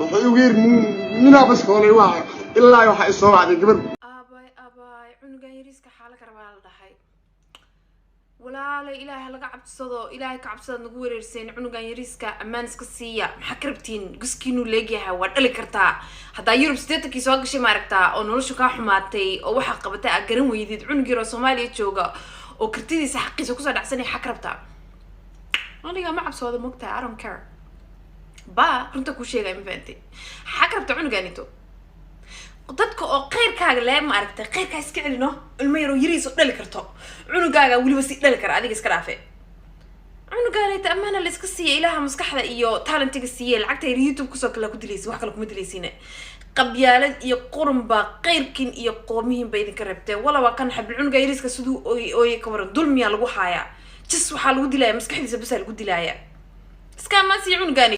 Wuxuu igu yiri ninaa baskoolay waa ilaa waxaa isoo wacday gabar. Abay, abay, cunugan yariiska xaala karabaa la dhahay. Walaalay, Ilaahay laga cabsado, Ilaahay ka cabsadaad nagu wareerseen. Cunugan yariiska ammaan iska siiya. Maxaa ka rabtiin? Guskiinuu leegyahay, waa dhali kartaa. Haddaa Yurub 80-kii soo gashay, maaragtaa, oo noloshu kaa xumaatay oo waxaa qabatay aad garan weydid, cunug yar oo Soomaaliya jooga oo kartidiisa xaqiisa kusoo dhacsanaya, xaa ka rabtaa? Aniga ma cabsoodo, mogtahay? I don't care ba, runta kuu sheegaya, ma fahantay? Xaa ka rabtaa cunuganito? Dadka oo khayrkaaga lee, ma aragtay, khayrkaa iska celino. Ilmo yaroo yariis oo dhali karto, cunugaaga weliba si dhali kara, adiga iska dhaafe. Cunugaanita ammaana la iska siiya. Ilaaha maskaxda iyo talentiga siiye. Lacagta yar YouTube kusoo kale ku dilaysa, wax kale kuma dilaysiine. Qabyaalad iyo qurun baa khayrkin iyo qoomihin ba idinka reebtee. Wala waa kan xabil cunuga yariiska siduu ooy ooye. Ka waran? Dulmiyaa lagu haayaa. Jis waxaa lagu dilaya maskaxdiisa basaa lagu dilaaya. Iska ammaan siiya cunugaani.